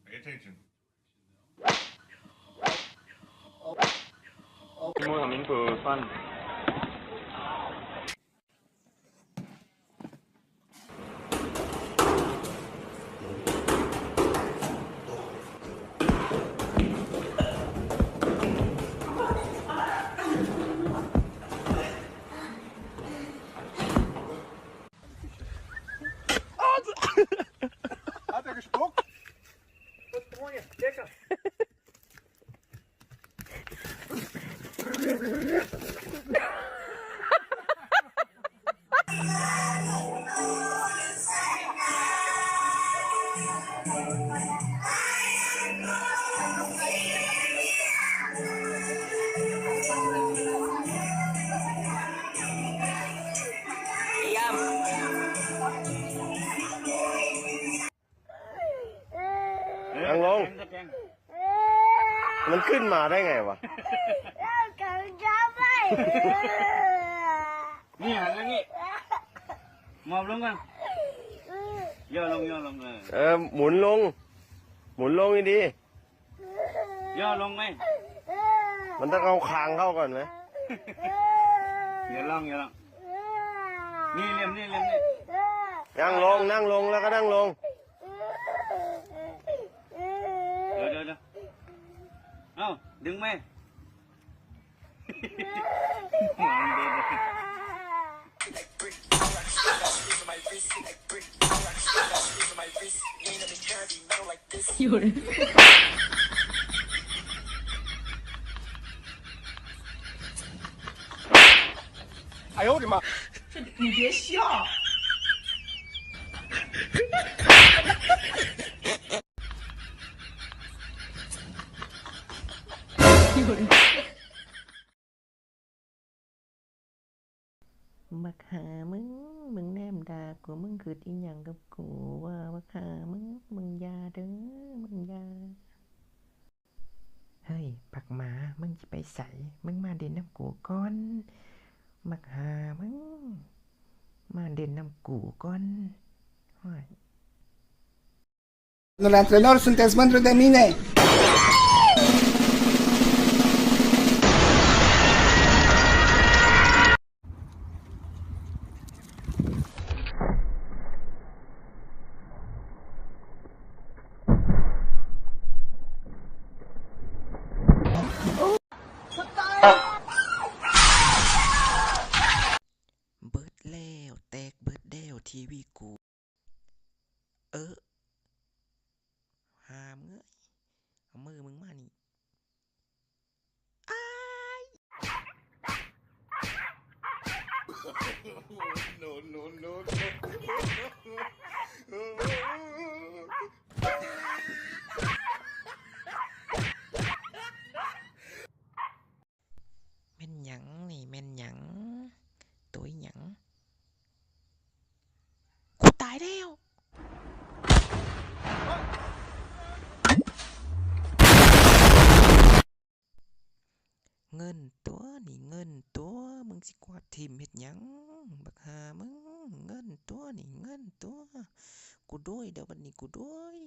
Pay attention. Môi của mình vừa phân. Hat er gespuckt? Yam. ນັ່ງລົງ. ມັນຂຶ້ນມາໄດ້ໄງວະ? ນີ້ ຫັນມານີ້ ໝອບລົງກ່ອນ ຍໍລົງ ຍໍລົງ ເອີ ເອີ ໝູນລົງ ໝູນລົງດີໆ ຍໍລົງໄໝ? ມັນຕ້ອງເອົາຄາງເຂົ້າກ່ອນໄໝ? ຢ່າລອງ ຢ່າລອງ ນີ້ ຫຼ່ຽມນີ້ ຫຼ່ຽມນີ້ ນັ່ງລົງ ນັ່ງລົງ ແລ້ວກໍນັ່ງລົງ. ດຽວ ດຽວ ດຽວ ເອົ້າ ດຶງໄປ.ບັກຫ່າມຶງ ມຶງແນມດ່າກູ ມຶງຄຶດອີ່ຫຍັງກັບກູວະ ບັກຫ່າມຶງ ມຶງຢ່າເດີ້ ມຶງຢ່າ. ເຮີ້ຍ ບັກໝາ ມຶງຊິໄປໃສ? ມຶງມາຫຼິ້ນນຳກູກ່ອນ ບັກຫ່າມຶງ ມາຫຼິ້ນນຳກູກ່ອນ ຫ້ວຍ. Cuando el entrenador se desmadre de mí, ne. ເບິດແລ້ວ ແຕກເບິດແລ້ວ ທີວີກູ. ເອີ ຫາມເອີຍ ເອົາມືມຶງມານີ້ ອ້າຍ. No, no, no, no. ແມ່ນຫຍັງນີ້ ແມ່ນຫຍັງ? ໂຕອີ່ຫຍັງ? ກູຕາຍແລ້ວ! ເງິນຕົວະນີ້ ເງິນຕົວະ! ມຶງຊິກວາດຖິ້ມເຮັດຫຍັງ ບັກຫ່າມຶງ! ເງິນຕົວະນີ້ ເງິນຕົວະ! ກູໂດຍເດີ້ ບັດນີ້ກູໂດຍ!